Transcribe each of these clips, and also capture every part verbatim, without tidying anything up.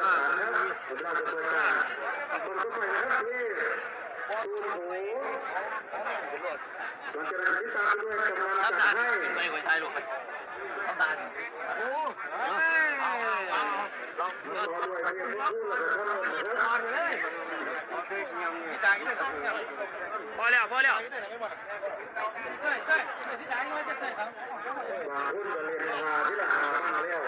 สารครับ กำลังจะเปิดการ มันก็ไปครับที่ตูนโห หลังจากนั้นติดตามไปด้วยกำนันจัดให้ ไปไปถ่ายรูปไป ต้องตาย โอ้ เอาเอาเอาเอา รอด้วยเพียงผู้พูดและท่านหนึ่งนะครับ พอแล้ว พอแล้ว บางคนก็เล่นหาที่ละหาบ้างแล้ว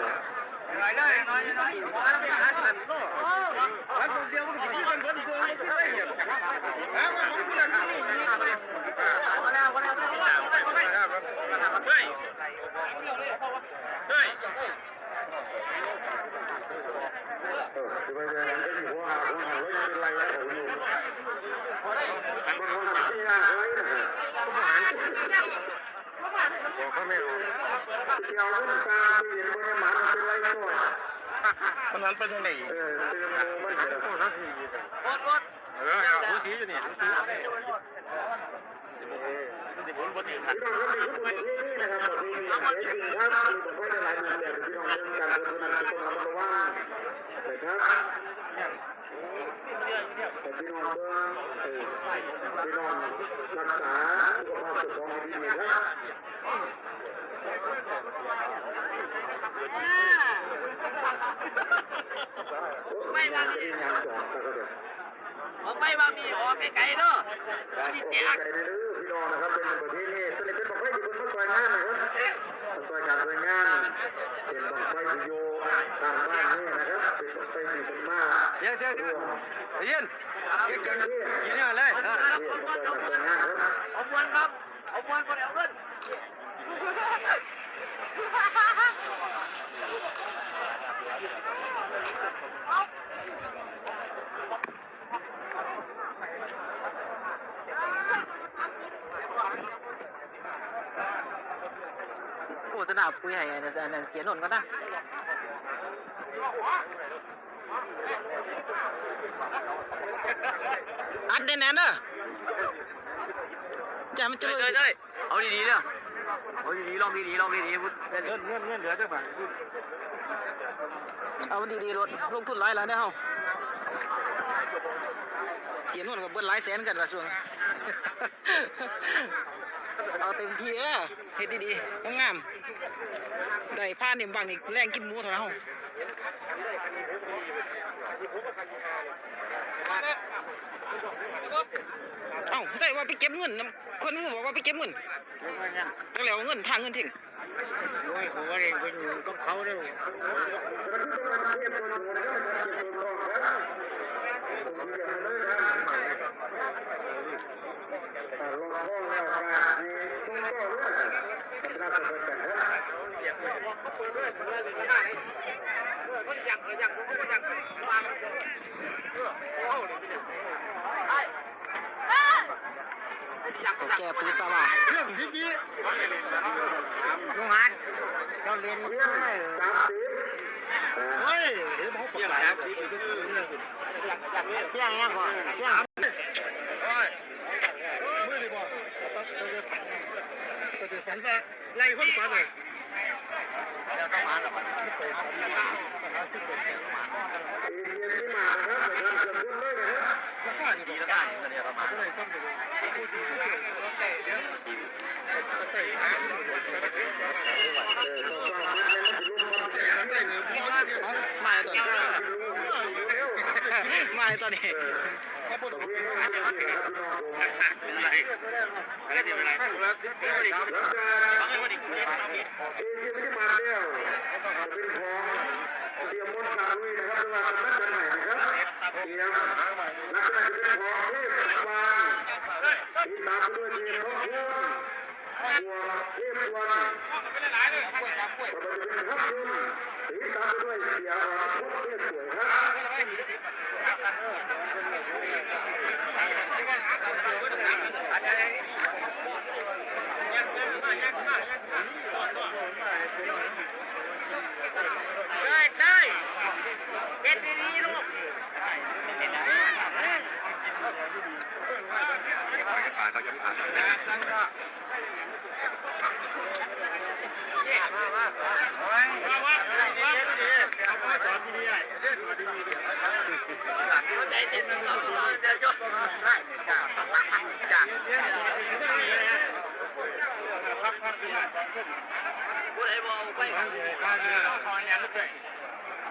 เฮ้ย เออ จะไปแย่งกันอยู่หัวหาหัวหาแล้วยังเป็นไรนะผมอยู่ มันหัวหาที่ยากเลยนะ บอกเขาไม่ออก เดี๋ยวมันตามไปเห็นคนในหมามันเป็นไรก่อน มันหันไปทางไหน เออ เติมโมมันเถอะ เออ สูสีอยู่นี่ สูสี พี่น้องครับ นี่คือประเพณีนะครับ ประเพณีอันแท้จริงครับ มีบั้งไฟหลายรูปแบบ พี่น้องเมืองการเมืองนั้นก็ต้องระมัดระวังนะครับ แต่พี่น้องเมือง เออ พี่น้องรักษาสุขภาพเจ้าของให้ดีๆครับ ไม่ว่ามี งานสองนะครับ เอาไปว่ามีออกไกลๆเด้อ ที่แจก ไกลๆเด้อพี่น้องนะครับ เป็นประเพณี ตัวนี้เป็นบั้งไฟที่เพิ่นมาซอยงานนะครับ มาซอยการซอยงาน เป็นบั้งไฟที่อยู่ตามบ้านนี่นะครับ เป็นบั้งไฟที่เพิ่นมา เดี๋ยวเดี๋ยวเดี๋ยว ร่วม เดี๋ยวยืน ยืน ยืนอยู่เลย เออ นี่มาซอยการซอยงานครับ เอามวนครับ เอามวนบ่ได้เอาเงิน โฆษณาปุ๋ยให้อันนั้น อันนั้นเสียนนท์ก่อนนะ อัดแน่นๆเด้อ จ้ะ มันจะเลย ได้ ได้ เอาดีๆเด้อ เอาดีๆ ลองดีๆ ลองดีๆ พุทธ เงิน เงิน เงินเหลือจักบาท เอาดีๆ โลด ลงทุนหลายหลายเด้อเฮา เสียนนท์ก็เบิดหลายแสนกันว่าช่วง เอาเต็มที่เด้อ เฮ็ดดีๆ งามๆ ได้พานิ่มบังอีก แรงกินหมูเท่านั้นเฮา เอ้า ได้ว่าไปเก็บเงินนำ คนบอกว่าไปเก็บเงิน เก็บเงินยัง จักแล้วเอาเงิน ทางเงินทิ้ง โอ้ย ผมว่าเองเป็นหมู่กับเขาเด้อ อ่า ลงข้อแล้วก็ให้ตรงข้อด้วย ตัวแก่ปืนสว่าง เรื่องสิบวิ ลุงหัน เจ้าเรียน เฮ้ย เฮ้ย เห็นเขาประกาศ เที่ยงยังก่อน เที่ยง มือดีบ่ ไล่คนก่อนเลย เอเชียที่มานะครับ ประชาชนทุกท่านนะครับ ราคาดีบ่ ราคาดี ราคาดี มาตอนนี้ มาตอนนี้ เอเชียที่มาแล้ว จะเป็นของเตรียมมนต์สาลุยนะครับ หรือว่าสำนักงานใหม่นะครับ เตรียม ลักษณะจะเป็นของเทพวาน ติดตามไปด้วยเทพทองคูณ บวกเทพสุวรรณ ต่อไปจะเป็นทัพยนต์ ติดตามไปด้วยเสียอรพจน์เทพสวยครับ ได้ ได้ เฮ็ดดีๆลูก ผ่านเขาจะผ่าน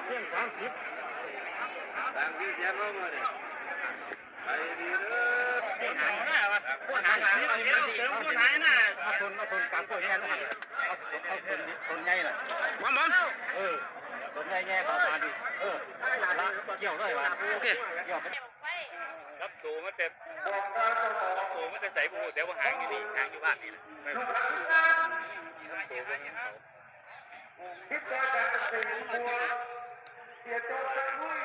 เพียงสามสิบ ผู้หายหน้า ผู้หายหน้า เอาคน เอาคนกลางพวกนี้ลูกหัน เอา เอาคน คนใหญ่น่ะ มา มา เออ คนใหญ่แง่ประมาณนี้ เออ ละ เกี่ยวด้วยวะ โอเค เกี่ยว รับตัวมาแต่ รับตัวมาแต่ใส่บุหรี่แต่ว่าหางอยู่นี่ หางอยู่บ้านนี่นะ รับตัวมาเนี่ย ทิศจอจันทร์เกษมบัว เสียโจจันทร์ลุย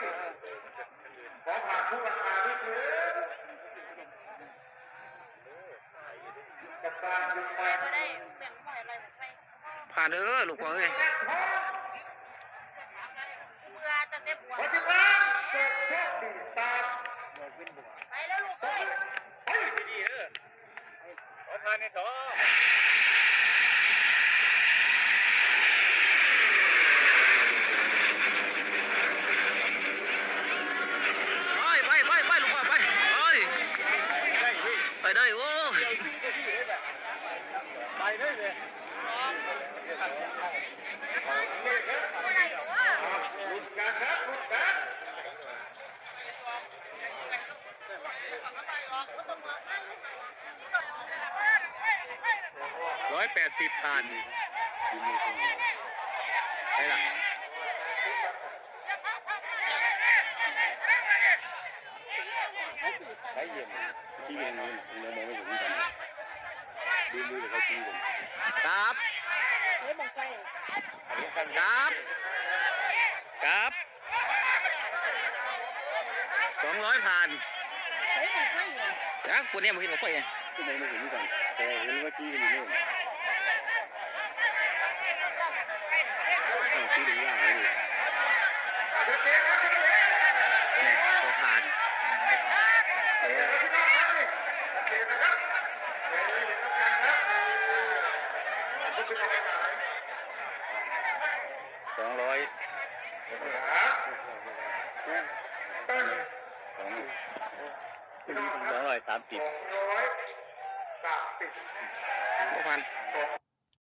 ขอผ่านผู้ราคาด้วยเถิด กับการหยุดไป ผ่านเด้อลูกพ่อเอ้ย เมื่อแต่เต็มหัว ปัจจุบันเกิดโชคดีตาม ไปแล้วลูกเอ้ย เฮ้ย ดีเด้อ ขอทานในสอง ไป ไป ไป ไป ลูกพ่อ ไป ไป ไปได้ โอ้ย ไปได้เลย ลุ้นกันครับ ลุ้นกัน ร้อยแปดสิบ ผ่าน ใช่ล่ะ ใช้เย็น ที่เย็นนี่ยังมองไม่เห็นเหมือนกัน ดูมือเขาตีกัน ครับ เฮ้ย บังไฟ ครับ ครับ สองร้อย ผ่าน เฮ้ย บังไฟ จัก พวกเนี้ยมันเห็นบังไฟไง ที่มองไม่เห็นเหมือนกัน แต่เห็นว่าตีกันอยู่นี่ เอาที่ดูว่าไว้นี่ เนี่ย ตัวผ่าน เออ สองร้อย สองร้อยสามสิบ บ่ผ่าน